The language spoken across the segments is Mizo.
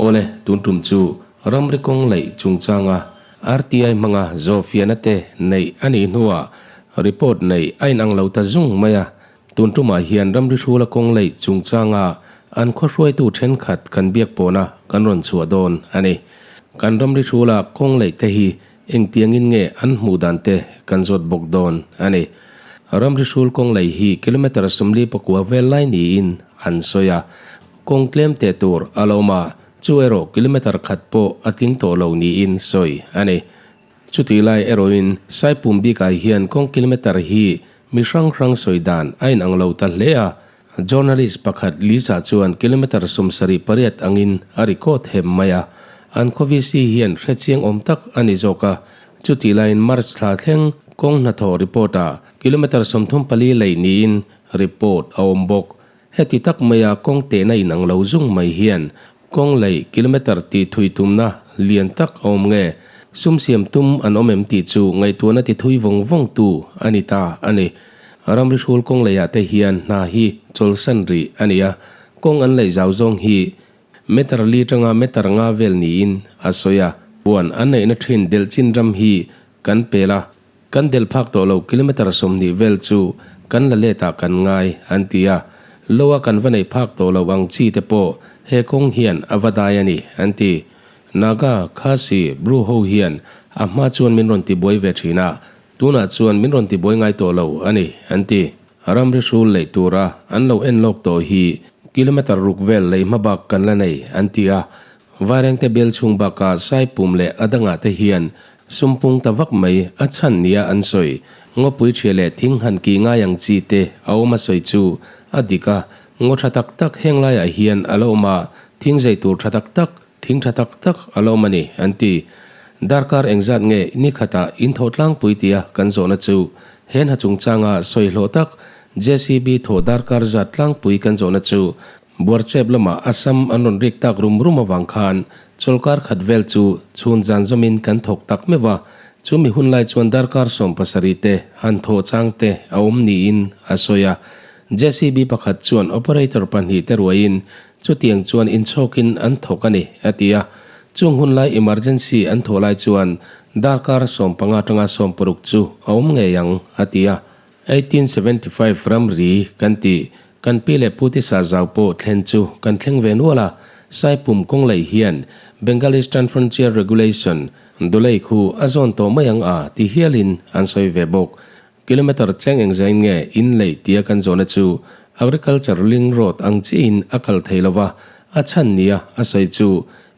Awle, tun tum chu ramri kawng laih chungchanga RTI hmanga zawhfiahna te neih a nih hnuah report neih a inang lo ta zung mai a. Tun tumah hian ramri hrula kawng laih chungchanga an khawhruaitu thenkhat kan biak pawhna kan rawn chhuah dawn a ni. Kan ramri hrula kawng laih te hi Engtiangin nge an hmuh dan te kan zawt bawk dawn a ni. Ramri hrul kawng lei hi kilometre 49 vel lai niin an sawi a, kawng tlem teh tur a lo awm a, chu erawh kilometre khat pawh a tling tawh lo niin sawi a ni. Chutih lai erawhin Saipum bikah hian kawng kilometre hi mi hrang hrang sawi dan a inang lo ta hle a, Journalist pakhat Lisa chuan kilometre 78 angin a record hem mai a, an khaw VC hian hrechiang awm tak a ni zawk a. Chutih laiin March thla thleng kawng hnathawh report-ah kilometre 34 lei niin report a awm bawk. Heti tak maia kawng tehna inang lo zung mai hian kawng lei kilometre tih thui tumna lian tak a awm nge? Sum siam tum an awm em tih chu ngaihtuahna ti thui vawng vawng tu a ni ta a ni. Ramri hrul kawng leiah te hian hna hi chawlsan rih a ni a, kawng an leih zau zawng hi meter li tanga meter nga vel niin a sawi a. Puan an neihna thin delh chin ram hi kan pel a, kan delh phak tawh lo kilometre 20 vel chu kan la let ah kan ngai an ti a, lo a kan va neih phak tawh lo ang chi te pawh he kawng hian a va dai a ni an ti. Naga, Khasi, Bru ho hian a hma chuan min rawn tibuai ve thin a, Tunah chuan min rawn tibuai ngai tawh lo a ni, an ti. Ramri hrul leih tura an lo en lawk tawh hi kilometre ruk vel lei hma bak kan la nei, an ti a. Vairengte bel chhung bakah Saipum leh a dangah te hian sumpung ta vak mai a chhan nia an sawi. Ngawpui ṭhia leh thing han kih ngai ang chi te a awm a sawi chu a dik a. Ngaw ṭha tak tak heng laiah hian a la awm a, thing zei tur ṭha tak tak Thing tha tak tak a lo awm a ni, an ti. Darkar engzat nge ni khatah in thaw tlangpui tia kan zawhna chu he hna chungchanga sawi hlawh tak JCB thaw darkar zat tlangpui kan zawhna chu Buarchep lamah Assam an rawn rik tak rum rum avang khan chawlkar khat vel chu chhun zan zawmin kan thawk tak meuh a, chu mi hun lai chuan darkar 17 te han thawh chang te a awm niin a sawi a. JCB pakhat chuan operator pahnih te ruaiin Chutiang chuan inchhawkin an thawk a ni, a ti a. Chung hun lai emergency an thawh lai chuan darkar 15 atanga 60 chu a awm ngei ang, a ti a. 1875 ramri kan ti, kan pi leh pu tisa zau pawh thlen chu kan thleng ve nual a, Saipum kawng lei hian Bengal Eastern Frontier Regulation, Dulei khu a zawn tawh mai ang a ti hialin an sawi ve bawk. Kilometre cheng engzain nge in leih tia kan zawhna chu Agriculture Link Road ang chiahin a kal thei lo va, a chhan nia a sawi chu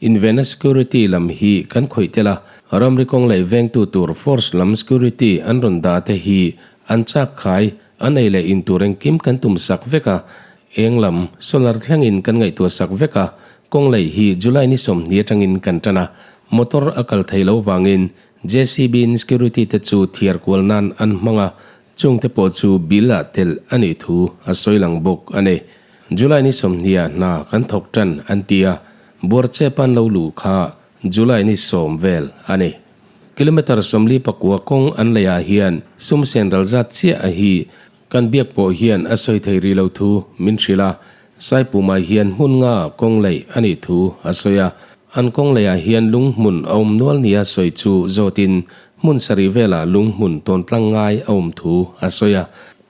Invena Security lam hi kan khawih tel a, ramri kawng leh vengtu tur Force lam Security an rawn dah te hi an chak khai, an ei leh in tur engkim kan tum sak vek a, eng lam solar thlengin kan ngaihtuah sak vek a, kawng leih hi July ni 20 atangin kan tan a, motor a kal thei lo vangin JCB in security te chu thiar kual nan an hmang a, chung te pawh chu bill ah telh a nih thu a sawi lang bawk a ni. July ni 20 ah hna kan thawk tan an ti a, Buarchep an lo luh kha July ni 10 vel a ni. Kilometre 49 kawng an lei ah hian sum sen ral zat chiah a hi kan biak pawh hian a sawi thei rih lo thu min hrilh a, Saipumah hian hmun nga kawng leih a nih thu a sawi a, an kawng leihah hian lung hmun a awm nual nia sawi chu zawtin hmun sarih velah lung hmun tawn tlang ngai a awm thu a sawi a,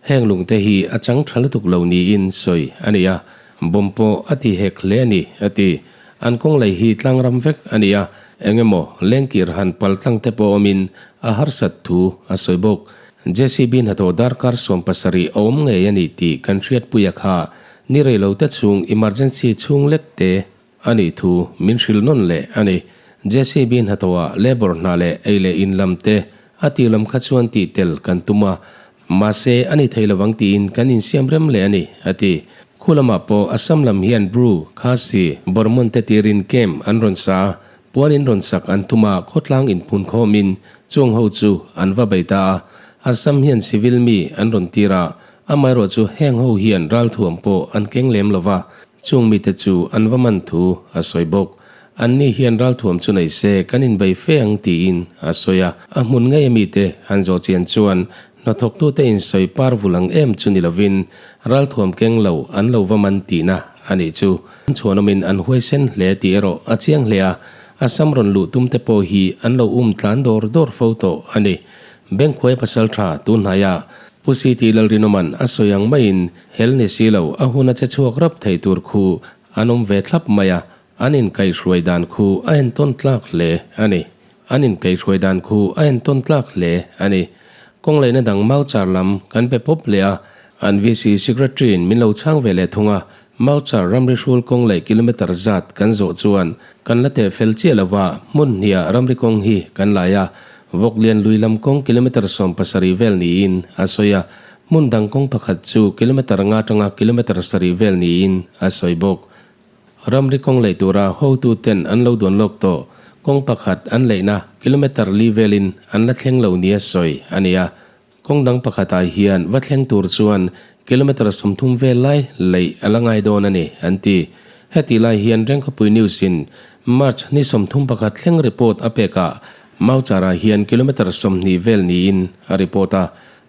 heng lungte hi a chang tha lutuk lo niin sawi a ni a, bomb pawh a ti hek hle a ni a ti. An kawng lei hi tlang ram vek a ni a, eng emaw lengkir han pal tlang te pawh awmin a harsat thu a sawi bawk. JCB hnathawh darkar 17 a awm ngei a ni tih kan hriatpuia kha ni rei lo te chhung emergency chhung lek te a nih thu min hrilh nawn leh a ni. JCB hnathawhah labour hna leh ei leh in lam te a tih lam kha chuan tih tel kan tum a, mahse a ni thei lovang tiin kan insiam rem leh a ni, a ti. Khu lamah pawh Assam lam hian Bru, Khasi, Burmon te tirin camp an rawn sa a, Puan in rawn sak an tum a, khawtlang inphun khawmin chung ho chu an va bei ta a. Assam hian civil mi an rawn tir a, amaherawh chu heng ho hian ralthuam pawh an keng lem lo va, chung mite chu an va man thu a sawi bawk. Anni hian ralthuam chu nei se kan inbei fe ang tiin a sawi a. A hmun ngei a mite han zawh chian chuan Hnathawktute insawi par vul ang em chu ni lovin ralthuam keng lo an lo va man tihna a nih chu. An chhuanawmin an huaisen hle tih erawh a chiang hle a, Assam rawn luh tumte pawh hi an lo um tlan dawr dawr fo tawh a ni. Bengkhuai pasal tha tun hnaia Pu CT Lalrinawma'n a sawi ang maiin hel ni si lo a hun a che chhuak rap thei tur khu an awm ve thlap mai a, an inkaihhruai dan khu a entawn tlak hle a ni. An inkaihhruai dan khu a entawn tlak hle a ni. Kawng leihna dang Mauchar lam kan pe pawp leh a, an VC Secretary-in min lo chhang ve leh thung a, Mauchar ramri hrul kawng leh kilometre zat kan zawh chuan kan la teh fel chiah lo va, hmun hniah ramri kawng hi kan lai a, Vawklian lui lam kawng kilometre 17 vel niin a sawi a, hmun dang kawng pakhat chu kilometre nga atanga kilometre sarih vel niin a sawi bawk. Ramri kawng lei tura hotuten an lo duan lawk tawh. Kawng pakhat an leihna kilometre li velin an la thleng lo nia sawi a ni a. Kawng dang pakhatah hian va thleng tur chuan kilometre 30 vel lai leih a la ngai dawn a ni, an ti. Hetih lai hian Rengkhawpui News-in March ni 31 thleng report a pekah Mauchar-ah hian kilometre 20 vel niin a report a.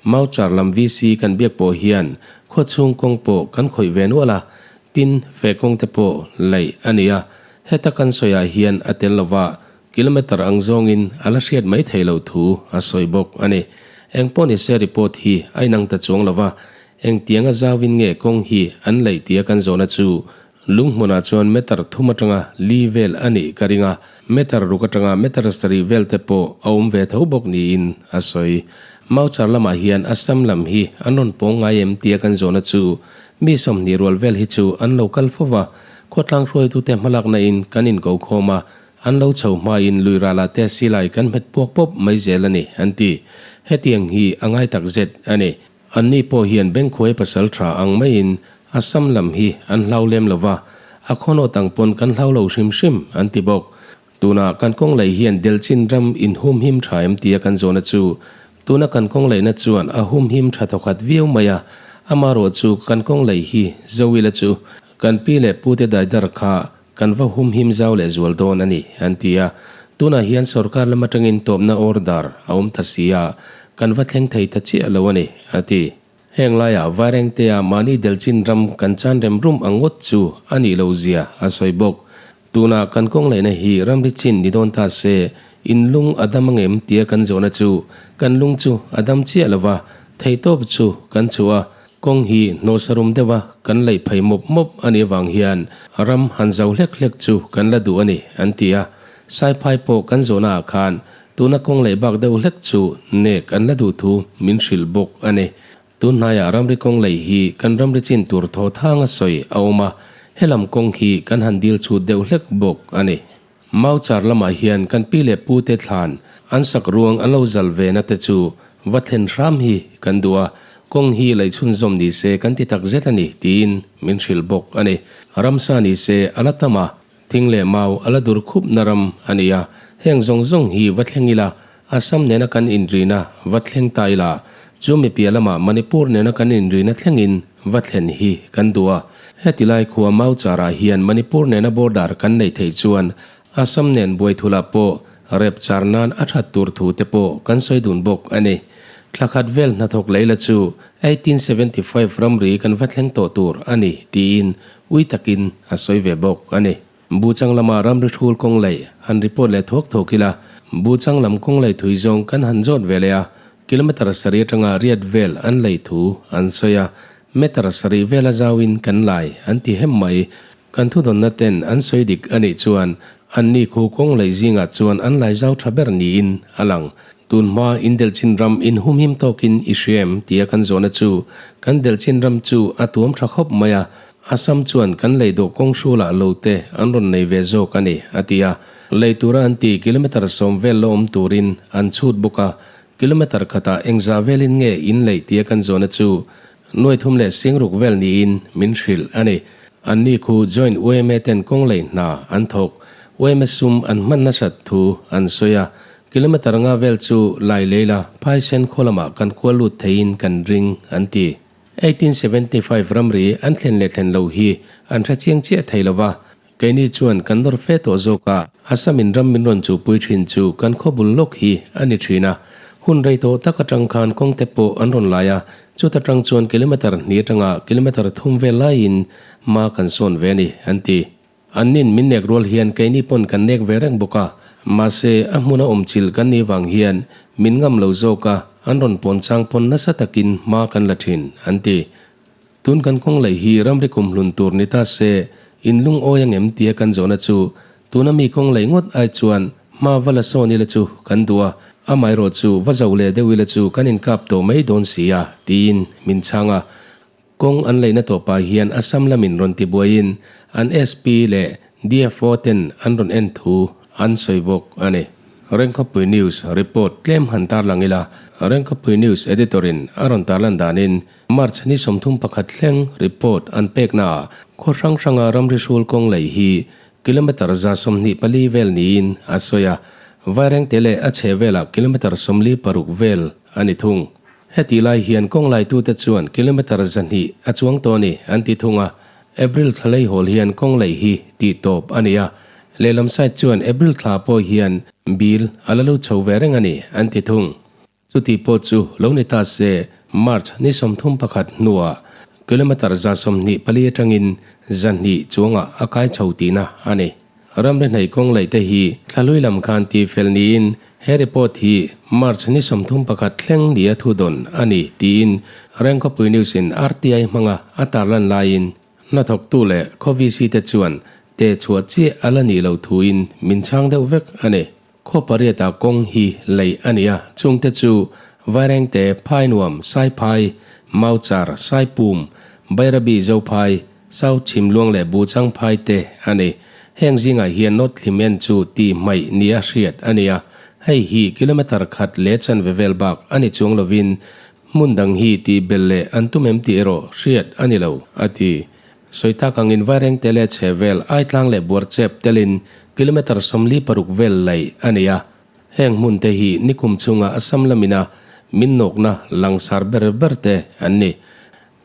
Mauchar lam VC kan biak pawh hian khawchhung kawng pawh kan khawih ve nual a, Tin, fe kawng te pawh laih a ni a, heta kan sawiah hian a tel lova kilometre ang zawngin a la hriat mai thei loh thu a sawi bawk a ni. Eng pawh ni se report hi a inang ta chuang lova, engtianga zauin nge kawng hi an laih tia kan zawhna chu lunghmunah chuan meter thum atanga li vel a nih ka ring a, meter ruk atanga meter sarih vel te pawh a awm ve tho bawk niin a sawi. Mauchar lamah hian Assam lam hi an rawn pawng ngai em tia kan zawhna chu Mi 20 rual vel hi chu an lo kal fo va, khawtlang hruaitute hmalakna in kan inko khawm a, an lo chho hmain lui ralah te silai kan hmet puak pawp mai zel a ni, an ti. Hetiang hi a ngai tak zet a ni. Anni pawh hian Bengkhuai pasal tha ang maiin Assam lam hi an hlau lem lo va, a khawnawt ang pawn kan hlau lo hrim hrim, an ti bawk. Tuna kan kawng lei hian Delchin ram in humhim tha em tia kan zawhna chu tuna kan kawng leihna chuan a humhim tha thawkhat viau mai a, amarawh chu kan kawng lei hi Zoila chu kan pi leh pute daidar kha kan va humhim zau leh zual dawn a ni an ti a, tunah hian sorkar lam atangin tawpna order a awm ta si a, kan va thleng thei ta chiah lo a ni a ti. Heng laiah Vairengtea mahni Delchin ram kan chan rem rum ang ngawt chu a nih lo zia a sawi bawk. Tuna kan kawng leihna hi ramri chin ni dawn ta se, in lung a dam angem tia kan zawhna chu kan lung chu a dam chiah lo va, theihtawp chu kan chhuah a, kawng hi hnawhsa rum deuha kan leih phei mawp mawp a nih avang hian ram han zo hlek hlek chu kan la duh a ni, an ti a. Saiphai pawh kan zawhnaah khan Tuna kawng leh bak deuh hlek chu nek an la duh thu min hrilh bawk a ni. Tun hnaiah ramri kawng lei hi kan ramri chin tur thaw thanga sawi a awm a, helam kawng hi kan han dil chhut deuh hlek bawk a ni. Mauchar lamah hian kan pi leh pute thlan an sak ruang an lo zal ve na te chu va thlen hram hi kan duh a, kawng hi lei chhunzawm ni se kan ti tak zet a ni tiin min hrilh bawk a ni. Ramsa ni se a la tam a, Thing leh mau a la dur khup na ram a ni a, heng zawng zawng hi va thleng ila, Assam nena kan inrina va thleng ta ila, chu mi piah lamah Manipur nena kan inrina thlengin va thlen hi kan duh a. Heti lai khua mau charah hian Manipur nena border kan neih theih chuan Assam nen buai thulah pawh rep char nan a that tur thu te pawh kan sawi dun bawk a ni. Thla khat vel hnathawk leila chu 1875 ramri kan va thleng tawh tur a ni tiin Ui takin a sawi ve bawk a ni. Buchang lama ramri hrul kawng lei han report leh thawk thawk ila, Buchang lam kawng lei thui zawng kan han zawt ve leh a, kilometre sarih atanga riat vel an lei thu an sawi a, meter sarih vela zauin kan lai an ti hem mai. Kan thudawnna ten an sawi dik a nih chuan anni khu kawng lei zingah chuan an lai zau tha ber niin a lang. Tun hma in Delchin ram in humhim tawkin i hria em tia kan zawhna chu kan Delchin ram chu a tuam tha khawp mai a, Assam chuan kan lei dawh kawng hrulah lo te an rawn nei ve zawk a ni, a ti a. Lei tura an ti kilometre 10 vel la awm turin an chhut bawk a, kilometre khatah engzah velin nge in leih tia kan zawhna chu nuai thum leh singruk vel niin min hrilh a ni. Anni khu joint yma ten kawng lei hna an thawk, yma sum an hman nasat thu an sawi a, kilometre nga vel chu lai leila phaisen khaw lamah kan kual lut theiin kan ring an ti. 1875 ramri an thlen leh thlen lo hi an hre chiang chiah thei lo va, keini chuan kan nawr fe tawh zawk a, Assam in ram min rawn chuhpui thin chu kan khaw bul lawk hi a ni thin a. Hun rei tawh tak atang khan kawng te pawh an rawn lai a, chuta tang chuan kilometre hnih atanga kilometre thum vel laiin hma kan sawn ve a ni, an ti. An nin min nek rual hian keini pawn kan nek ve reng bawk a, mahse a hmuna awm chilh kan nih vang hian min ngam lo zawk a, an rawn pawn chang pawn nasa takin hma kan la thin, an ti. Tun kan kawng laih hi ramri kumhlun tur ni ta se, in lungawi angem tia kan zawhna chu tuna mi kawng laih ngawt ai chuan hma va la sawn ila chu kan duh a, amaherawh chu va zo leh deuh ila chu kan inkap tawh mai dawn si a, tiin min chhang a. Kawng an laihna tawpah hian Assam lamin rawn tibuaiin an SP leh DFO ten an rawn en thu an sawi bawk a ni. Rengkhawpui News report tlem han tarlang ila, Rengkhawpui News editor-in a rawn tarlan danin March ni 31 thleng report an peknaah khaw hrang hranga ramri hrul kawng laih hi kilometre 24 vel niin a sawi a, Vairengte leh a chhe velah kilometre 46 vel a ni thung. Heti lai hian kawng laitute chuan kilometre 200 a chuang tawh a ni an ti thung a, April thla lei hawl hian kawng laih hi tih tawp a ni a, lehlam side chuan April thla pawh hian bill a la lo chho ve reng a ni an ti thung. Chuti pawh chu lo ni ta se March ni 31 hnuah kilometre 24 atangin 200 chuangah a kai chho tihna a ni. Ramri hnaih kawng laih te hi thla hlui lam khan tih fel niin he report hi March ni 31 thleng nia thu dawn a ni tiin Rengkhawpui News in RTI hmanga a tarlan laiin hnathawktu leh khaw VC te chuan teh chhuah chiah a la nih loh thuin min chhang deuh vek a ni. Khaw pariata kawng hi laih a ni a, chungte chu Vairengte, Phainuam, Saiphai, Mauchar, Saipum, Bairabi, Zophai, South Chhimluang leh Buchang phai te a ni. Heng zingah hian North Hlimen chu ti hmaih nia hriat a ni a, hei hi kilometre khat leh chanve vel bak a ni chuang lovin hmun dang hi tih belh leh an tum em tih erawh hriat a ni lo, a ti. Sawi tak angin Vairengte leh chhe vel Aitlang leh Buarchep telin kilometre 46 vel laih a ni a. Heng hmun te hi nikum chhunga Assam lamina min nawkna langsar ber ber te an ni.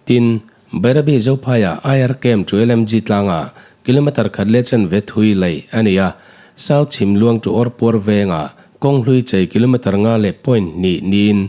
Tin, Bairabi Zophaiah IR Camp to LMG tlangah kilometre khat leh chanve thui laih a ni a, South Chhimluang to Awrpuar vengah kawng hlui chei kilometre nga leh point hnih niin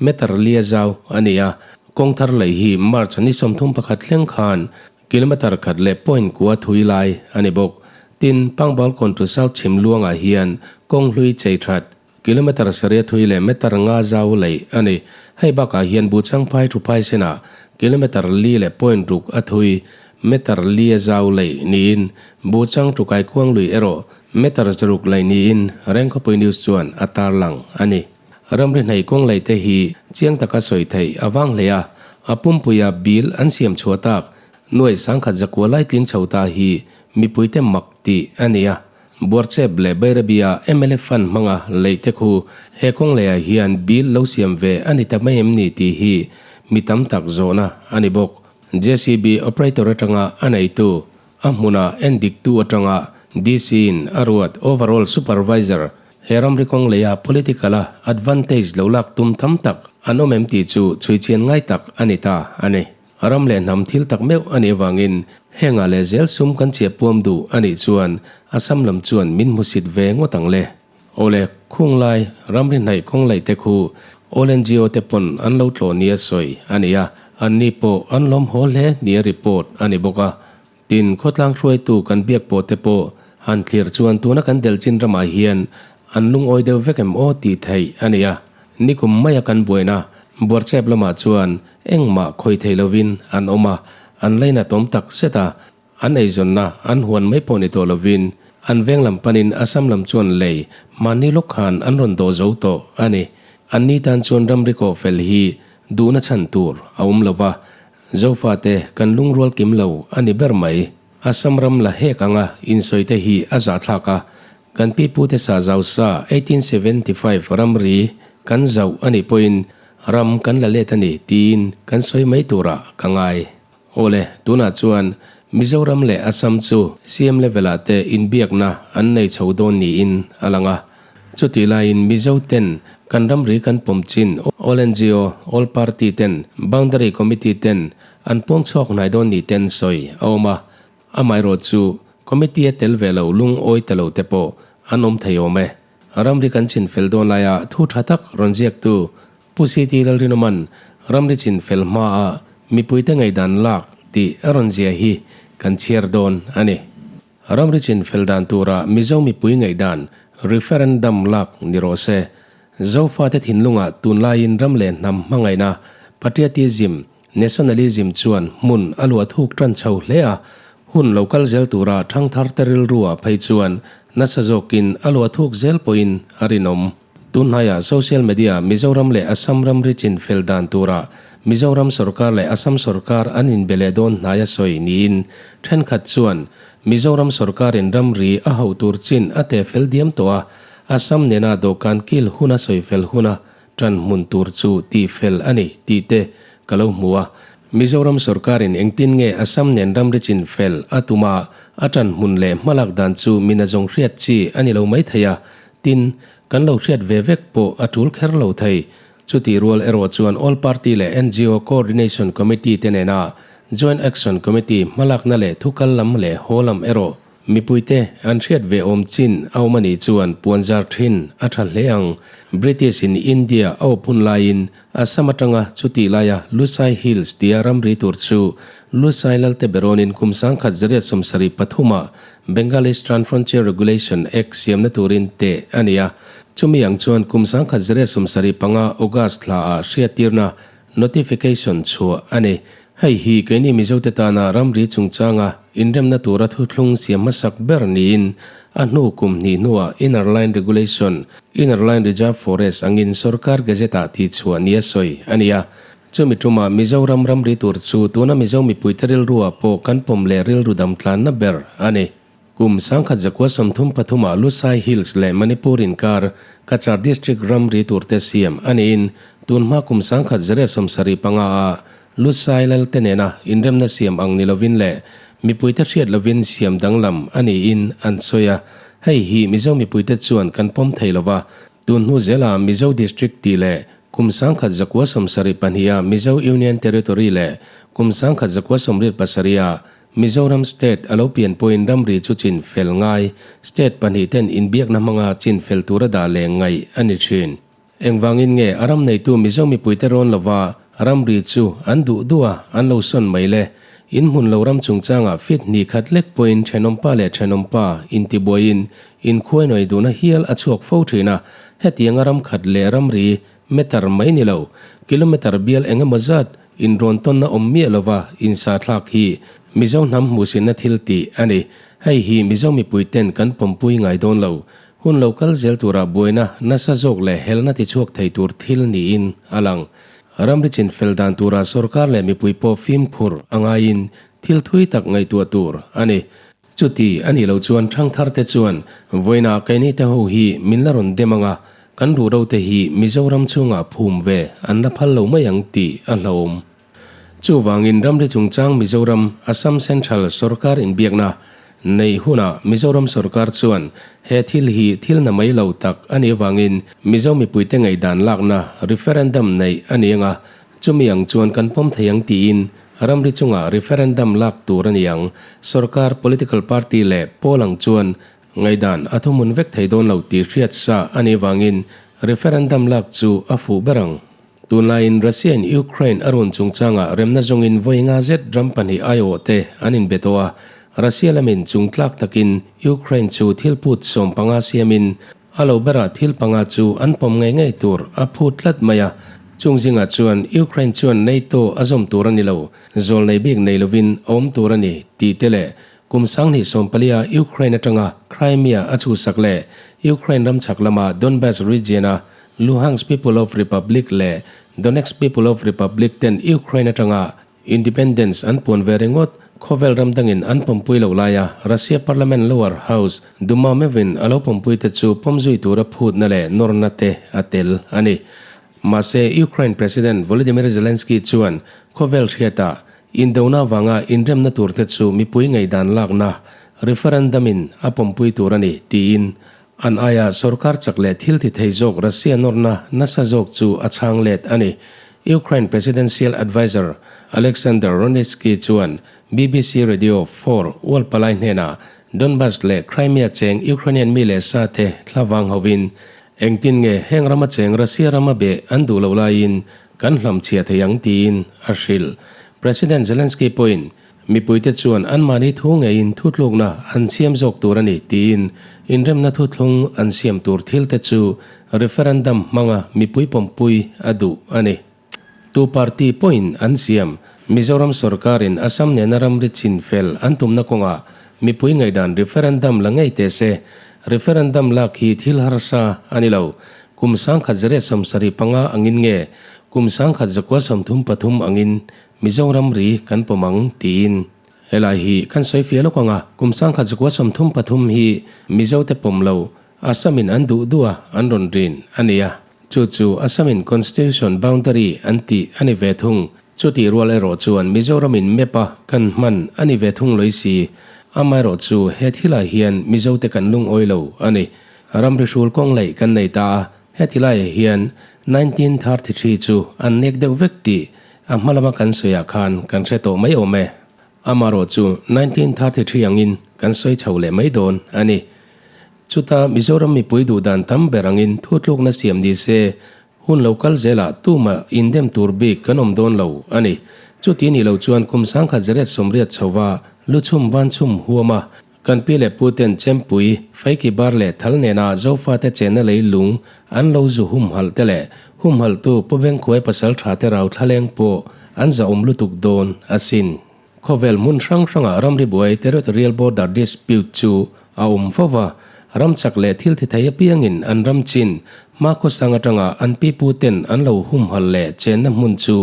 meter lia zau a ni a, kawng thar laih hi March ni 31 thleng khan kilometre khat leh point kua thui lai a ni bawk. Tin, Pangbalkawn to South Chhimluangah hian kawng hlui chei that Kilometre sarih thui leh meter nga zau laih a ni. Hei bakah hian Buchangphai Thuphai senah kilometre li leh point ruk a thui, meter li a zau laih niin Buchang Thukaikuang lui erawh meter zaruk laih niin Rengkhawpui News chuan a tarlang a ni. Ramri hnaih kawng laih te hi chiang taka sawi theih a vang hle a, a pumpuia bill an siam chhuah tak nuaih sangkhat zakua lai tling chho ta hi mipuite mak tih a ni a. Buarchep leh Bairabia mla fund hmanga leih te khu he kawng leiah hian bill lo siam ve a ni ta mai em ni tih hi mi tam tak zawhna a ni bawk. JCB operator atanga a neitu, a hmuna en diktu atanga DC in a ruat overall supervisor he ramri kawng leia political a advantage lo lak tum tam tak an awm em tih chu chhuichian ngai tak a ni ta a ni. Ram leh hnam thil tak meuh a nih avangin hengah leh zel sum kan chiah puam duh a nih chuan Assam lam chuan min hmusit ve ngawt ang le. Awle, khung lai, ramri hnaih kawng laih te khu All NGO te pawn an lo tlawh nia sawi a ni a, anni pawh an lawm haw hle nia report a ni bawk a. Tin, khawtlang hruaitu kan biak pawh te pawh han thlir chuan tuna kan delh chin ramah hian an lungawi deuh vek em aw tih theih a ni a. Nikum maia kan buaina Buarchep lamah chuan engmah khawi thei lovin an awm a, an lainat awm tak zet a, an eizawnna an huan mai pawh ni tawh lovin an veng lam panin Assam lam chuan lei mahni lawk khan an rawn dawh zo tawh a ni. Anni tan chuan ramri kawh fel hi duhna chhan tur a awm lo va, Zofate kan lungrual kim lo a ni ber mai. Assam ram la hek anga insawi te hi a zahthlak a, kan pipute sa zau sa 1875 ramri kan zauh a nih pawhin ram kan la let a ni tiin kan sawi mai turah ka ngai. Awle, tunah chuan Mizoram leh Assam chu CM level-ah te inbiakna an nei chho dawn niin a lang a. Chutih laiin Mizo ten kan ramri kan pawm chin All NGO, All Party ten Boundary Committee ten an puang chhuak hnai dawn ni ten sawi a awm a. Amaherawh chu Committee a tel ve lo lungawi ta lo te pawh an awm thei awm e. Ramri kan chinfel dawn laia thu tha tak rawn ziaktu Pu CT Lalrinawma'n ramri chinfel hmaa mipuite ngaihdan lak tih a rawn zia hi kan chhiar dawn a ni. Ramri chinfel dan tura Mizo mipui ngaihdan referendum lak ni rawh se. Zofate thinlungah tunlaiin ram leh hnam hmangaihna, patriotism, nationalism chuan hmun a luah thuk tan chho hle a, hun lo kal zel tura thangtharte rilruah phei chuan nasa zawkin a luah thuk zel pawhin a rinawm. Tunhnaiah social media Mizoram leh Assam ramri chinfel dan turah Mizoram sorkar leh Assam sorkar an inbe leh dawn hnai a sawi niin thenkhat chuan Mizoram sorkarin ramri a hauh tur chin a teh fel diam tawh a, Assam nena dawhkan kil huna sawi fel huna tan hmun tur chu tih fel a ni tih te ka lo hmu a. Mizoram sorkarin engtin nge Assam nen ramri chin fel a tum a, a tan hmun leh hmalak dan chu mina zawng hriat chi a ni lo maithei a, tin, Kan lo hriat ve vek pawh a tul kher lo thei. Chutih rual erawh chuan All Party leh ngo Coordination Committee te nena Joint Action Committee hmalakna leh thukal lam leh haw lam erawh mipuite an hriat ve awm chin a awm a nih chuan puanzar thin a tha hle ang. British in India a awp hun laiin Assam atanga chutih laia Lusai Hills tia ramri tur chu Lusai Lalte Berawnin kum 1773 ah Bengal Eastern Frontier Regulation Act siamna turin teh a ni a. Chumi ang chuan kum 1775 August thlaah hriattirna, notification, chhuah a ni. Hei hi keini Mizote tana ramri chungchanga inremna tura thuthlung siam hmasak ber niin a hnu kum hnih hnuah Inner Line Regulation, Inner Line Reserve Forest angin sorkar Gazette-ah tihchhuah nia sawi a ni a. Chumi tumah Mizoram ramri tur chu tuna Mizo mipuite rilruah pawh kan pawm leh rilru dam tlanna ber a ni. Kum 1933 ah Lusai Hills leh Manipur inkar Cachar District ramri turte siam a niin tunhma kum 1975 ah Lusai Lalte nena inremna siam ang ni lovin leh mipuite hriat lovin siam danglam a niin an sawi a. Hei hi Mizo mipuite chuan kan pawm thei lova, tun hnu zela Mizo District tih leh Kum 1972 a Mizo Union Territory leh kum 1987 a Mizoram State a lo pian pawhin ramri chu chin fel ngai state pahnih ten inbiakna hmanga chin fel tura dah leh ngaih a ni thin. Engvangin nge a ram neitu Mizo mipuite rawn lova ramri chu an duh duh a an lo sawn mai le? In hmun lo ram chungchangah fit hnih khat lek pawhin thenawmpa leh thenawmpa intibuaiin inkhuainawi duhna hial a chhuak fo thin a, hetianga ram khat leh ramri meter mai ni lo, kilometer bial eng emaw zat inrawn tawnna awm miah lova insa thlak hi Mizo hnam hmuhsinna thil tih a ni. Hei hi Mizo mipuiten kan pawmpui ngai dawn lo. Hun lo kal zel turah buaina nasa zawk leh helna tichhuak thei tur thil niin a lang. Ramri chinfel dan turah sorkar leh mipui pawh fimkhur a ngaiin thil thui tak ngaihtuah tur a ni. Chuti a nih loh chuan thangtharte chuan vawiinah keini te ho hi min la rawn dem ang a, kan ruhro te hi Mizoram chhungah phum ve an la phal lo mai ang tih a hlauhawm. Chuvangin ramri chungchang Mizoram Assam Central sorkar inbiakna Neih hunah Mizoram sorkar chuan he thil hi thil na mai lo tak a nih avangin Mizo mipuite ngaihdan lakna referendum neih a ni anga, chumi ang chuan kan pawm thei ang tiin ramri chungah referendum lak tur a ni ang. Sorkar, political party leh pawl ang chuan ngaihdan a thuhmun vek thei dawn lo tih hriat sa a nih avangin referendum lak chu a fuh ber ang. Tunlaiin Russia-in Ukraine a run chungchangah remna zawngin vawi nga zet ram pahnih aiawhte an inbe tawh a, Russia lamin chungtlak takin Ukraine chu thil put 15 siamin a lo berah thil panga chu an pawm ngei ngei tur a phut tlat mai a. Chung zingah chuan Ukraine chuan NATO a zawm tur a ni lo, zawlnei bik nei lovin a awm tur a ni tih te leh kum 2014 a Ukraine atanga Crimea a chhuhsak leh Ukraine ram chhak lama Donbas region-a Luhansk People of Republic leh Donetsk People of Republic ten Ukraine atanga independence an puan ve ringawt, khawvel ram dangin an pawmpui loh laia Russia parliament lower house Duma meuhin a lo pawmpui te chu pawmzui tura phutna leh nawrna te a tel a ni. Mahse, Ukraine President Volodymyr Zelensky chuan khawvel hriatah indona avanga inremna tur te chu mipui ngaihdan lakna referendum in a pawmpui tur a ni tiin An aia sorkar chak leh thil ti thei zawk Russia nawrna nasa zawk chu a chhang let a ni. Ukraine Presidential Adviser Alexander Ronitsky chuan BBC Radio 4 World palai hnenah Donbas leh Crimea cheng Ukrainian mi leh sa te thlavang hovin Engtin nge heng rama cheng Russia rama beh an duh loh laiin kan hlamchhiah thei ang tiin a hrilh. President Zelensky pawhin mipuite chuan anmahni thu ngeiin thutlukna an siam zawk tur a ni tiin inremna thuthlung an siam tur thilte chu referendum hmanga mipui pawmpui a duh a ni. Tu party pawhin an siam. Mizoram sorkarin Assam nena ramri chin fel an tumna kawngah mipui ngaihdan referendum la ngei teh se. Referendum lak hi thil harsa a ni lo. Kum 1975 angin nge kum 1933 angin Mizoram ri kan pawm ang tiin. Helai hi kan sawi fiah lawk anga kum 1933 hi Mizote pawm lo Assam-in an duh duh a an rawn rin a ni a. Chu chu Assam-in Constitution Boundary an tih a ni ve thung. Chutih rual erawh chuan Mizoram-in map-a kan hman a ni ve thung lawih si. Amaherawh chu he thilah hian Mizote kan lungawi lo a ni. Ramri hrul kawng laih kan nei ta a, heti laiah hian 1933 chu an nek deuh vek tih a hma lama kan sawiah khan kan hre tawh mai awm e. Amaherawh chu 1933 angin kan sawi chho leh mai dawn a ni. Chuta Mizoram mipui duh dan tam ber angin thutlukna siam ni se, hun lo kal zelah tumah indem tur bik kan awm dawn lo a ni. Chuti nih loh chuan kum 1980 chhova luchhum vanchhum huama kan pi leh pu ten chempui, feiki bar leh thal nena Zofate chenna lei lung an lo zu humhalh te leh humhalhtu Pu Bengkhuai pasal tha te rau thlaleng pawh an zahawm lutuk dawn asin. Khawvel hmun hrang hrangah ramri buai territorial border dispute chu a awm fo va, ram chak leh thil thi thei apiangin an ram chin hmakhawsang atanga an pipu ten an lo humhal leh chenna hmun chu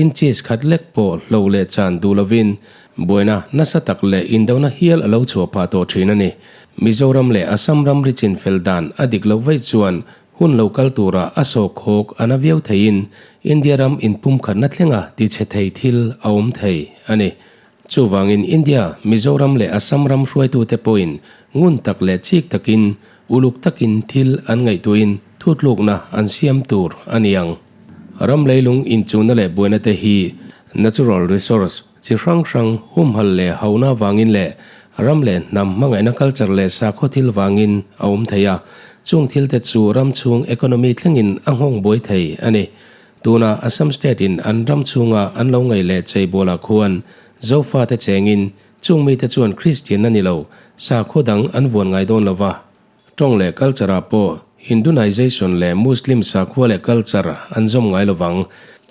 inches khat lek pawh hlo leh chan duh lovin buaina nasa tak leh indona hial a lo chhuah phah tawh thin a ni. Mizoram leh Assam ramri chin fel dan a dik loh vaih chuan Hun lo kal tura a sawhkhawk a na viau theiin India ram inpumkhatna thlenga tichhe thei thil a awm thei a ni. Chuvangin India, Mizoram leh Assam ram hruaitute pawhin ngun tak leh chik takin, uluk takin thil an ngaihtuahin thutlukna an siam tur a ni ang. Ram leilung inchuna leh buaina te hi natural resource chi hrang hrang humhal leh hauna vangin leh ram leh hnam hmangaihna culture leh sakhaw thil vangin a awm thei a, chung thil te chu ram chhung economy thlengin a nghawng buai thei a ni. Tuna Assam state in an ram chhunga an lo ngaih leh cheibualah khuan Zofa te chengin chung mite chuan Kristian a ni lo, sakhaw dang an vuan ngai dawn lova. Tawng leh culture ah pawh Hindunization leh Muslim sakhua leh culture an zawm ngai lovang.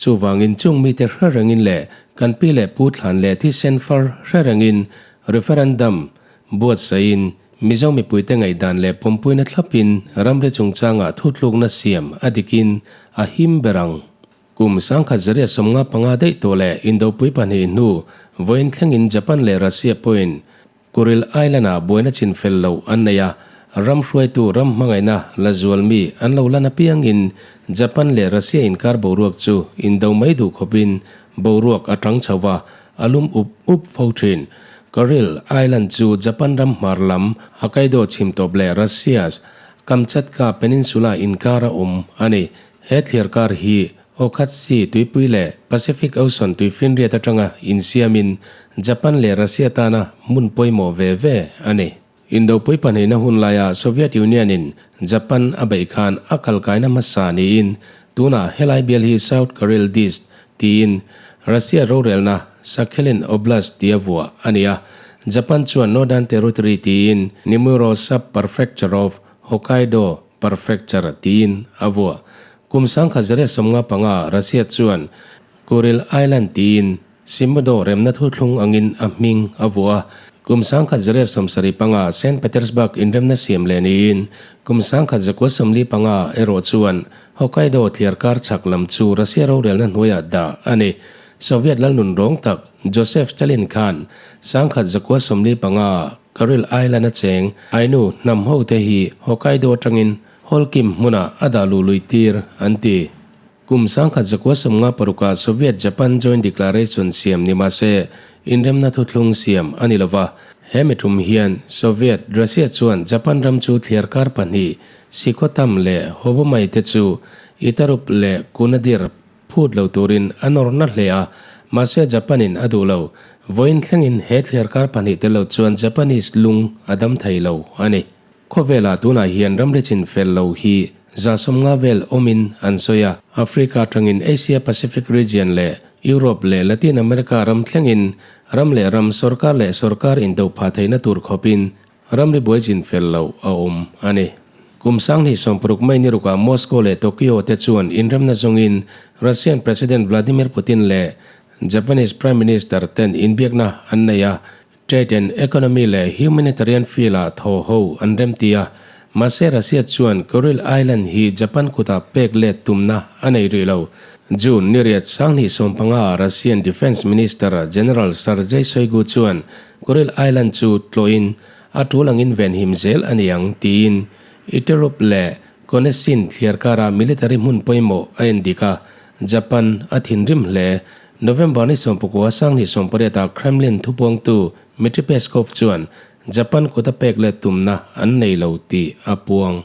Chuvangin chung mite hre rengin leh kan pi leh pu thlan leh thisen far hre rengin referendum buatsaihin Mizo mipuite ngaihdan leh pawmpuina thlapin ramri chungchangah thutlukna siam a dikin a him ber ang. Kum 1995 daih tawh leh Indopui pahnih hnu vawiin thlengin Japan leh Russia pawhin Kuril Island-ah buaina chin fel loh an nei a, ram hruaitu ram hmangaihna la zual mi an lo lan apiangin Japan leh Russia inkar boruak chu indo mai duh khawpin boruak a tang chho va, a lum up up fo thin. Kuril Island chu Japan ram hmar lam Hokkaido chhim tawp leh Russia's Kamchatka Peninsula inkara awm a ni. He thliarkar hi Okhotsk Sea tuipui leh Pacific Ocean tuifinriat atanga insiamin Japan leh Russia tana hmun pawimawh ve ve a ni. Indopui pahnihna hun laia Soviet Union-in Japan a beih khan a kalkaina hmasa niin tunah helai bial hi South Kuril Dist tiin Russia rorelna Sakhalin Oblast tia vuah a ni a. Japan chuan Northern Territory tiin Nemuro Sub-Prefecture of Hokkaido Prefecture tiin a vuah. Kum 1995 Russia chuan Kuril Island tiin Simudo remna thuthlung angin a hming a vuah a. Kum 1975 Saint Petersburg inremna siam leh niin kum 1995 erawh chuan Hokkaido thliarkar chhak lam chu Russia rorelna hnuaiah dah a ni. Soviet lalnun rawng tak Joseph Stalin khan 1945 Kuril Island a cheng Ainu hnam hote hi Hokkaido atangin Holkim hmunah a dah luh lui tir, an ti. Kum 1996 Soviet-Japan Joint Declaration siam ni mah se, inremna thuthlung siam a ni lo va. He mitum hian Soviet Russia chuan Japan ram chu thliarkar pahnih, Sikhotam leh Hovomai te chu Itarup leh Kunadir phut lo turin a nawr na hle a, mahse Japan-in a duh lo. Vawiin thlengin he thliarkar pahnih tel lo chuan Japanese lung a dam thei lo a ni. Khawvelah tunah hian ramri chin fel lo hi 15 vel awmin an sawi a. Africa atangin Asia Pacific region leh Europe leh Latin America ram thlengin ram leh ram, sorkar leh sorkar indo phah theihna tur khawpin ramri buai chin fel loh a awm a ni. Kum 2016 May ni rukah Moscow leh Tokyo te chuan inremna zawngin Russian President Vladimir Putin leh Japanese Prime Minister ten inbiakna an nei a, Trade and Economy leh Humanitarian field-ah thaw ho an remti a, mahse Russia chuan Kuril Island hi Japan kutah pek let tumna a nei rih lo. June ni riat 2015-ah Russian Defence Minister General Sergei Shoigu chuan Kuril Island chu tlawhin a tul angin venhim zel a ni ang tiin Iturup leh Konesin thliar karah military hmun pawimawh a endik a, Japan a thinrim hle. November ni 19 2008-ah Kremlin thupuangtu Dmitry Peskov chuan Japan kut a pek let tumna an nei lo tih a puang.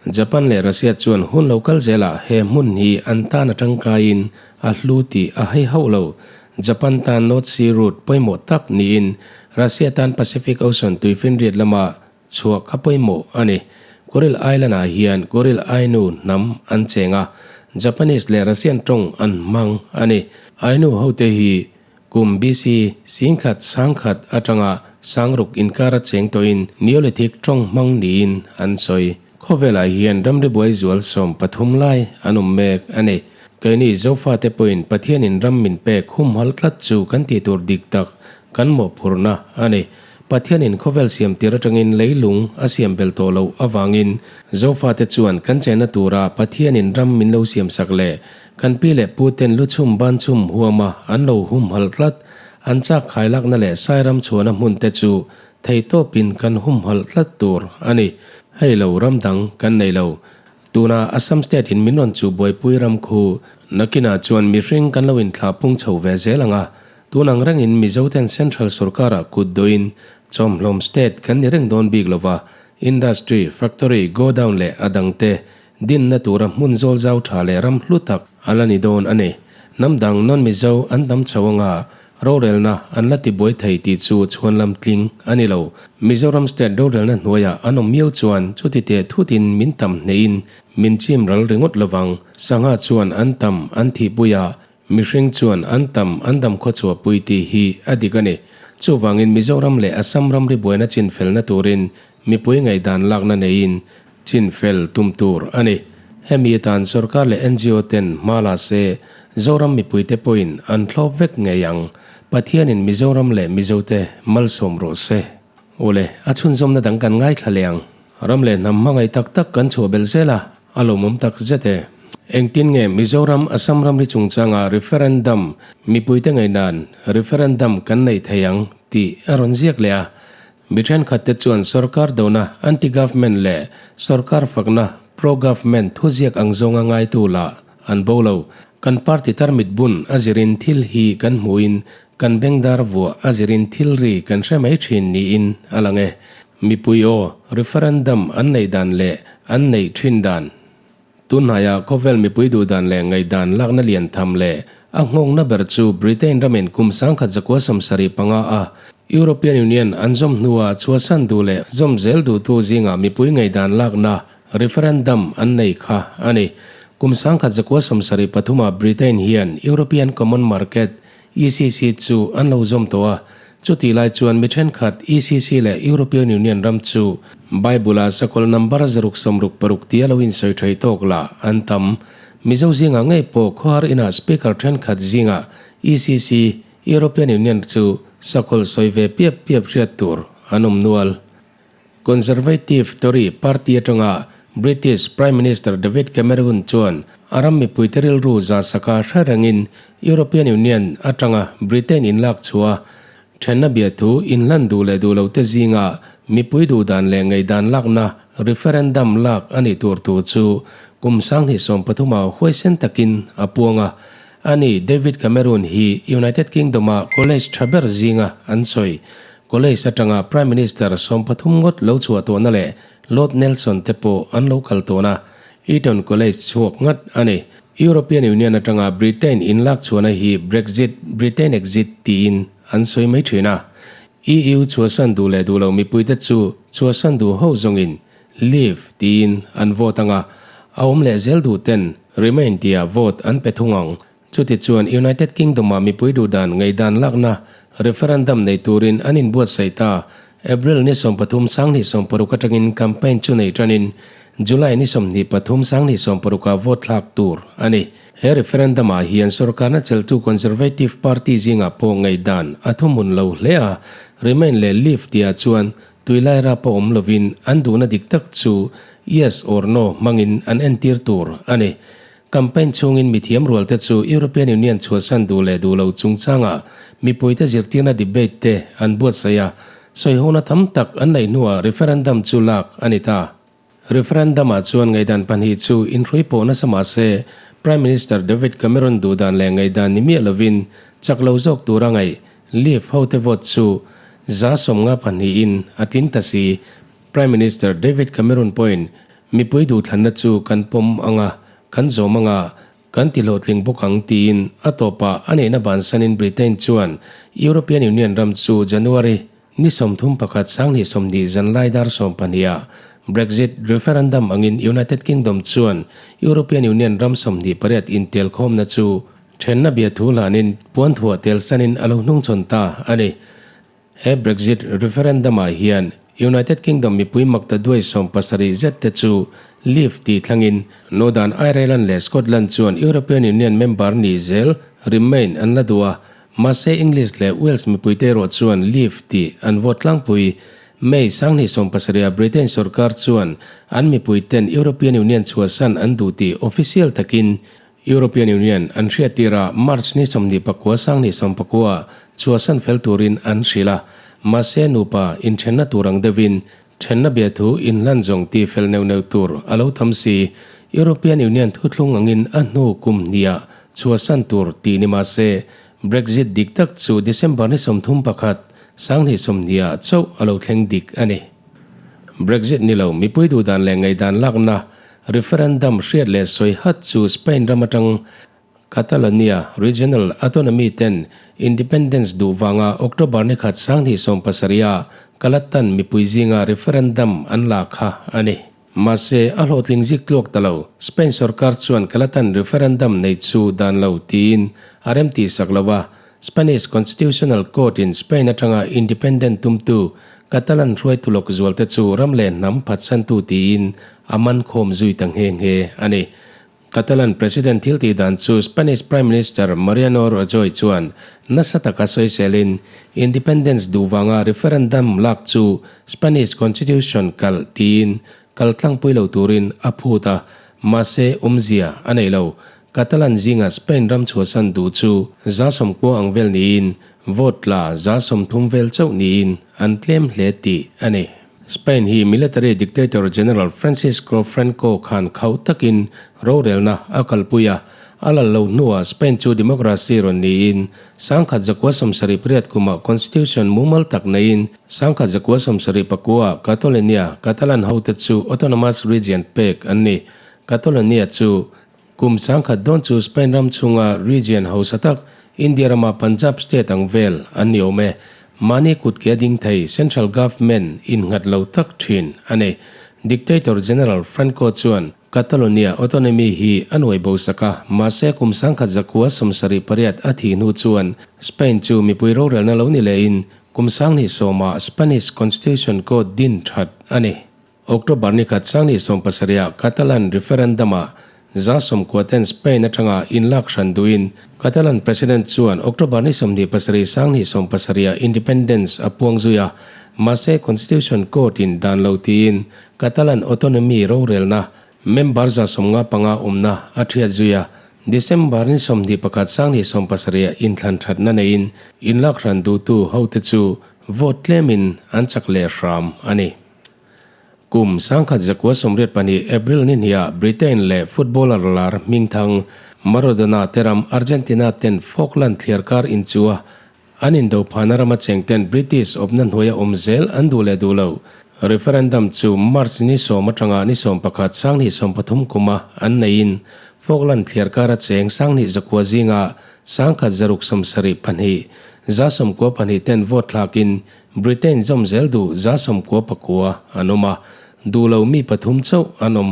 Japan leh Russia chuan hun lo kal zelah he hmun hi an tan a tangkaiin a hlu tih a hei hauh lo. Japan tan North Sea route pawimawh tak niin Russia tan Pacific Ocean tuifinriat lama chhuah kha pawimawh a ni. Kuril Island-ah hian Kuril Ainu hnam an cheng a, Japanese leh Russian tawng an hmang a ni. Ainu hote hi kum BC 10,000 10,000 atanga 6000 inkara cheng tawhin Neolithic tawng hmang niin an sawi. Khawvelah hian ramri buai zual 13 lai an awm mek a ni. Keini Zofate pawhin Pathianin ram min pek humhal tlat chu kan tih tur dik tak kan mawhphurhna a ni. Pathianin khawvel siam tir atangin leilung a siam bel tawh loh avangin Zofate chuan kan chenna tura Pathianin ram min lo siam sak leh kan pi leh pu ten lu chhum ban chhum huama an lo humhalh tlat an chak khailakna leh sairam chhuahna hmun te chu theitawpin kan humhalh tlat tur a ni. Hei lo ram dang kan nei lo. Tuna Assam State in min rawn chuh buaipui ram khu nakinah chuan mihring kan lo inthlah pung chho ve zel ang a, Tun ang rengin Mizoten Central sorkarah kut dawhin chawmhlawm state kan ni reng dawn bik lova, industry, factory, godown leh a dangte dinna tura hmun zawl zau tha leh ram hlu tak a la ni dawn a ni. Hnam dang non-Mizo an tam chho anga rorelna an la tibuai thei tih chu chhuanlam tling a ni lo. Mizoram state rorelna hnuaiah an awm miau chuan chuti teh thutin min tam hnehin min chim ral ringawt lovang. Sangha chuan an tam an thihpui a, Mihring chuan an tam an dam khawchhuahpui tih hi a dik a ni. Chuvangin Mizoram leh Assam ramri buaina chinfelna turin mipui ngaihdan lakna neiin chinfel tum tur a ni. Hemi atan sorkar leh ngo ten hma la se Zoram mipuite pawhin an thlawp vek ngei ang. Pathianin Mizoram leh Mizote malsawm rawh se. Ule, a chhunzawmna dang kan ngaithla leh ang. Ram leh hnam hmangaih tak tak kan chhuah belh zel a, a lawmawm tak zet e. Engtin nge Mizoram Assam ramri chungchanga referendum mipuite ngaihdan referendum kan neih thei ang tih a rawn ziak leh a. Mi thenkhat te chuan sorkar dona anti-government leh sorkar fakna pro-government thuziak ang zawnga ngaitu lah an bo lo. Kan party tarmit bun a zirin thil hi kan hmuhin Kan bengdar vuah a zirin thil ri kan hre mai thin niin a lang e. Mipui aw, referendum an neih dan leh an neih thin dan. Tunhnaiah khawvel mipui duh dan leh ngaihdan lakna lian tham leh a nghawngna ber chu Britain ramin kum 1975 a European Union an zawm hnuah chhuahsan duh leh zawm zel duhtu zingah mipui ngaihdan lakna referendum an nei kha a ni. Kum 1973 ah Britain hian European Common Market ECC chu an lo zawm tawh a, chutih lai chuan mi thenkhat ECC leh European Union ram chu Bible-a sakawlh number 666 tia lo insawi thei tawk lah an tam. Mizo zingah ngei pawh khawhar inah Speaker thenkhat zingah ECC, European Union chu sakawlh sawi ve piap piap hriat tur an awm nual. Conservative Tory party atanga British Prime Minister David Cameron chuan a ram mipuite rilru za saka hre rengin European Union atanga Britain inlak chhuah a thenna biathu inhlan duh leh duh lote zinga mipui duhdan leh ngaihdan lakna referendum lak a nih tur thu chu kum 2013 ah huaisen takin a puang a. Ani David Cameron hi United Kingdom-a college tha ber zinga an sawi. College atanga Prime Minister 13 ngawt lo chhuah tawhna leh Lord Nelson te pawh an lo kal tawhna Eton College chhuak ngat a ni. European Union atanga Britain inlak chhuahna hi Brexit, Britain exit, tiin an sawi mai thin a. EU chhuahsan duh leh duh lo mipuite chu chhuahsan duh ho zawngin Leave tiin an vote anga. A awm leh zel duh ten Remain tia vote an pe thung ang. Chutichuan United Kingdom-ah mipui duhdan ngaihdan lakna referendum nei turin an inbuatsaih ta. April ni 13 2016 atangin campaign chu nei tanin July ni 23 2016 ah vote thlak tur a ni. He referendum-ah hian sorkarna cheltu Conservative Party zingah pawh ngaihdan a thuhmun lo hle a, Remain leh Leave tihah chuan tuilai rap a awm lovin an duhna dik tak chu Yes or No hmangin an entir tur a ni. Campaign chhungin mithiam rualte chu European Union chhuahsan duh leh duh lo chungchangah mipuite zirtirna debate te an buatsaih a, sawihona tam tak an neih hnuah referendum chu lak a ni ta. Referendum-ah chuan ngaihdan pahnih chu inhrui pawh nasa mah se, Prime Minister David Cameron duhdan leh ngaihdan ni miah lovin chak lo zawk tura ngaih Leave hote vote chu 52-in a tling ta si. Prime Minister David Cameron pawhin mipui duhthlanna chu kan pawm ang a, kan zawm ang a, kan tihlawhtling bawk ang tiin a tawpah a neihna bansanin Britain chuan European Union ram chu January ni 31 2020 zanlai dar 12 ah Brexit referendum angin United Kingdom chuan European Union ram 28 intelkhawmna chu thenna biathu hlanin puanthuah telsanin a lo hnungchhawn ta a ni. He Brexit referendum-ah hian United Kingdom mipui makta duai 70 zet te chu Leave tih thlangin Northern Ireland leh Scotland chuan European Union member ni zel, Remain, an la duh a, mahse English leh Wales mipuite erawh chuan Leave tih an vote tlangpui. May 2017-ah Britain sorkar chuan an mipuiten European Union chhuahsan an duh tih official takin European Union an hriattir a, March ni 29 2019 chhuahsan fel turin an hrilh a, mahse nupa inthenna tur ang deuhin thenna biathu inhlan zawng ti fel neuh neuh tur a lo tam si. European Union thuthlung angin a hnu kum hniah chhuahsan tur tih ni mahse Brexit dik tak chu December ni 31 2020 chauh a lo thleng dik a ni. Brexit ni lo mipui duhdan leh ngaihdan lakna Referendum hriat leh sawi hat chu Spain ram atang Catalonia Regional Autonomy ten independence duh vanga October ni khat 2017 a Kalatan mipui zinga referendum an la kha a ni. Mahse, a hlawhtling zik tluak ta lo. Spain sorkar chuan Kalatan referendum nei chu dan lo tiin a rem tih sak lo a, Spanish Constitutional Court in Spain atanga independent tumtu Catalan hruaitu lawk zualte chu ram leh hnam phatsantu tiin a man khawm zui ta nghe nghe a ni. Catalan President thil tih dan chu Spanish Prime Minister Mariano Rajoy chuan nasa taka sawiselin independence duh vanga referendum lak chu Spanish Constitution kalh tiin kal tlangpui lo turin a phut a, mahse awmzia a nei lo. Catalan zinga Spain ram chhuahsan duh chu 90 ang vel niin vote la 30 vel chauh niin an tlem hle tih a ni. Spain hi military dictator General Francisco Franco khan khauh takin rorelna a kalpui a, a lal lo hnuah Spain chu democracy rawn niin 1978 kumah constitution mumal tak neiin 1979 Catalonia, Catalan hote chu autonomous region pek an ni. Catalonia chu Kum 10,000 dawn chu Spain ram chhunga region hausa tak, India rama Punjab state ang vel an ni awm e. Mahni kut ke a ding thei central government innghat lo tak thin a ni. Dictator General Franco chuan Catalonia autonomy hi a nuai bo sak a, mahse kum 1978 a thih hnu chuan Spain chu mipui rorelna lo ni lehin kum 2010 ah Spanish Constitution Code din that a ni. October ni khat 2017 ah Catalan referendum-ah 90% Spain atanga inlak hran duhin Catalan President chuan October ni 27 2017 ah independence a puang zui a, mahse Constitution Court-in dan lo tiin Catalan autonomy rorelna member 95 awmna a thiat zui a, December ni 21 2017 ah inthlan thatna neiin inlak hran duhtu hote chu vote tlemin an chak leh hram a ni. Kum 1982 April ni hniah Britain leh footballer lar hmingthang Maradona te ram Argentina ten Falkland thliarkar inchua an indo phana rama cheng ten British awpna hnuaia awm zel an duh leh duh lo. Referendum chu March ni 10 atanga ni 11 2023 kuma an neiin Falkland thliarkara cheng 2,100 zinga 1,672 92 ten vote thlakin Britain zawm zel duh 99 an awm a, duh lo mi pathum chauh an awm.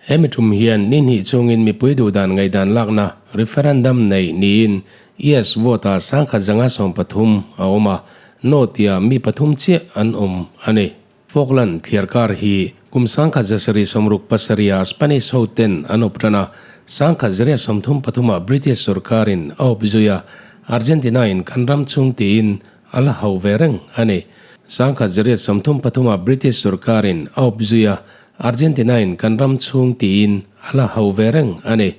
Hemi tum hian ni hnih chungin mipui duhdan ngaihdan lakna referendum neih niin Yes vote-ah 1113 a awm a, No tia mi pathum chiah an awm a ni. Falkland thliarkar hi kum 1767 ah Spanish ho ten an awp tan a, 1833 ah British sorkarin a awp zui a, Argentina in kan ram chhung tiin a la hauh ve reng a ni. 1833 ah British sorkarin a awp zui a, Argentina in kan ram chhung tiin a la hauh ve reng a ni.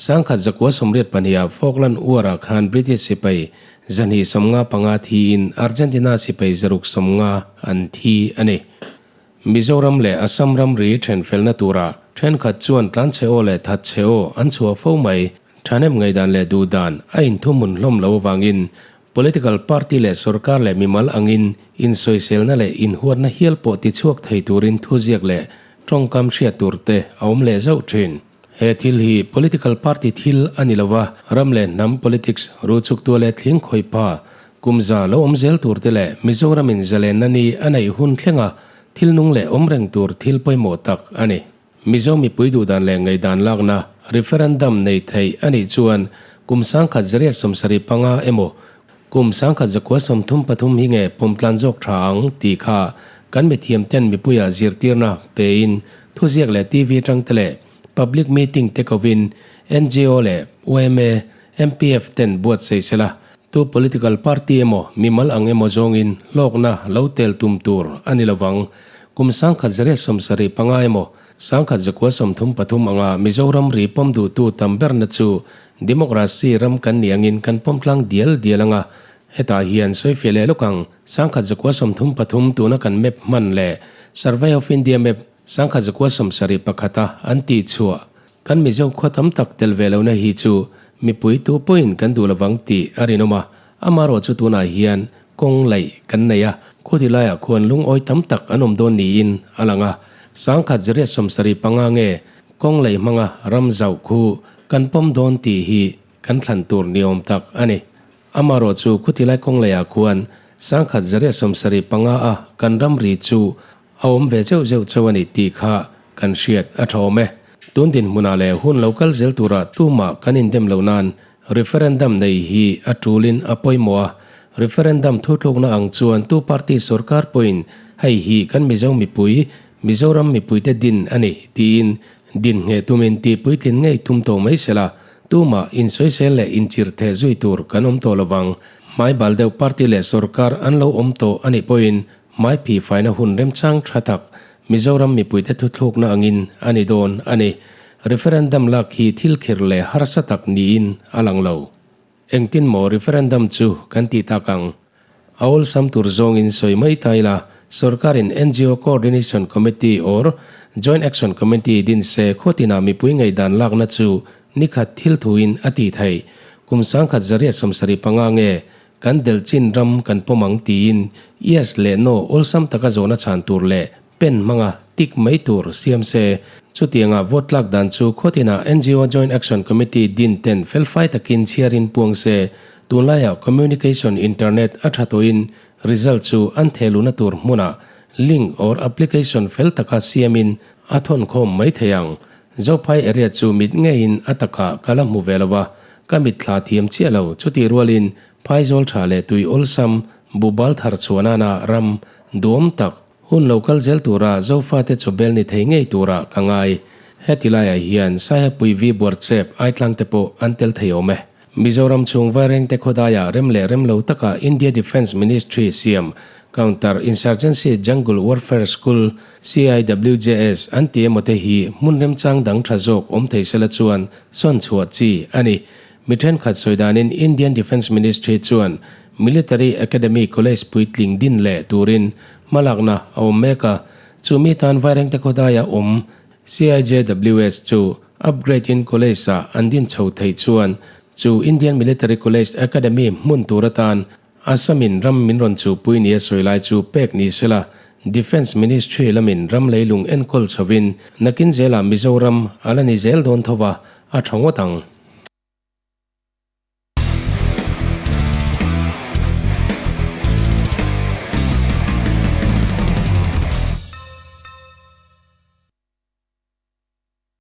1982 ah Falkland War ah khan British sipai 255 thiin Argentina sipai 650 an thi a ni. Mizoram leh Assam ramri thenfelna tura thenkhat chuan tlanchhe aw leh thatchhe aw an chhuah fo mai. Thahnem ngaihdan leh duhdan a inthuhmun hlawm lo avangin political party leh sorkar leh mimal angin insawiselna leh inhuatna hial pawh tichhuak thei turin thuziak leh tawngkam hriat tur te a awm leh zauh thin. He thil hi political party thil a ni lova, ram leh hnam politics ruchuktua leh thling khawih pa kum za lo awm zel tur te leh Mizoramin zalenna ni a neih hun thlenga thil nung leh awm reng tur thil pawimawh tak a ni. Mizo mipui duhdan leh ngaihdan lakna referendum nei theih a nih chuan kum 1975 emaw kum 1933 hi nge pumtlan zawk tha ang tih kha kan mithiam ten mipuiah zirtirna pein thuziak leh TV atang te leh public meeting te kovin ngo leh yma, MPF ten buatsaih sela tu political party emaw mimal ang emaw zawngin hlawkna lo tel tum tur a ni lovang. Kum 1975 emaw 1933 anga Mizoram ri pawm duhtu tam berna chu democracy ram kan nih angin kan pawm tlang dial dial anga hetah hian sawifiah leh lawk ang. 1933 tuna kan map hman leh Survey of India map 1971 a an tih chhuah Kan Mizo khua tam tak tel ve lohna hi chu mipui tu pawhin kan duh lovang tih a rinawm a, amaherawh chu tunah hian kawng laih kan nei a, khuti laiah khuan lungawi tam tak an awm dawn niin a lang a, 1975 nge kawng laih hmanga ram zauh khu kan pawm dawn tih hi kan thlan tur ni awm tak a ni. Amaherawh chu khuti lai kawng laihah khuan 1975 a kan ramri chu A awm ve zeuh zeuh chauh a ni tih kha kan hriat a tha awm e. Tun dinhmunah leh hun lo kal zel turah tumah kan indem loh nan referendum nei hi a tulin a pawimawh a. Referendum thutlukna ang chuan tu party sorkar pawhin hei hi kan Mizo mipui, Mizoram mipuite din a ni tiin din ngheh tumin tihpuitlin ngei tum tawh mai sela tumah insawisel leh inchirhtheh zui tur kan awm tawh lovang. Hmaibal deuh party leh sorkar an lo awm tawh a nih pawhin Hmai phi faina hun remchang tha tak Mizoram mipuite thuthlukna angin a ni dawn a ni. Referendum lak hi thil khirh leh harsa tak niin a lang lo. Engtin maw referendum chu kan tih tak ang? A awlsam tur zawngin sawi mai ta ila, sorkarin ngo Coordination Committee or Joint Action Committee din se khuatinah mipui ngaihdan lakna chu nikhat thil thuin a tih theih. Kum 1975 nge Kan delh chin ram kan pawm ang tiin yes leh no awlsam taka zawhna chhan tur leh pen hmanga tik mai tur siam se. Chutianga vote tlak dan chu khuatinah ngo Joint Action Committee din ten felfai takin chhiarin puang se. Tunlaiah communication internet a tha tawhin result chu an thehluhna tur hmunah link or application fel taka siamin a thawn khawm mai thei ang. Zophai area chu mit ngeiin a takah ka la hmu ve lo a, Ka mitthla thiam chiah lo, chutih rualin phaizawl tha leh tui awlsam bubal thar chhuanana ram duam tak hun lo kal zel tura Zofate chawbel ni thei ngei tura ka ngai. Heti laiah hian Saihapui vi buarchep aitlangte pawh an tel thei awm e. Mizoram chhung Vairengte khawdaiah rem leh rem lo taka India Defence Ministry siam Counter Insurgency Jungle Warfare School, CIWJS, an ti emaw te hi hmun remchang dang tha zawk awm thei sela chuan sawn chhuah chi a ni. Mi thenkhat sawi danin Indian Defence Ministry chuan Military Academy College puitling din leh turin hmalakna a awm mek a, chumi tan Vairengte khawdaia awm CIJWS chu upgrade in college ah an din chho theih chuan chu Indian Military College Academy hmun tur atan Assam-in ram min rawn chuhpui nia sawi lai chu pek ni sela, Defence Ministry lamin ram leilung enkawl chhovin nakin zelah Mizoram a la ni zel dawn tho va, a tha ngawt ang.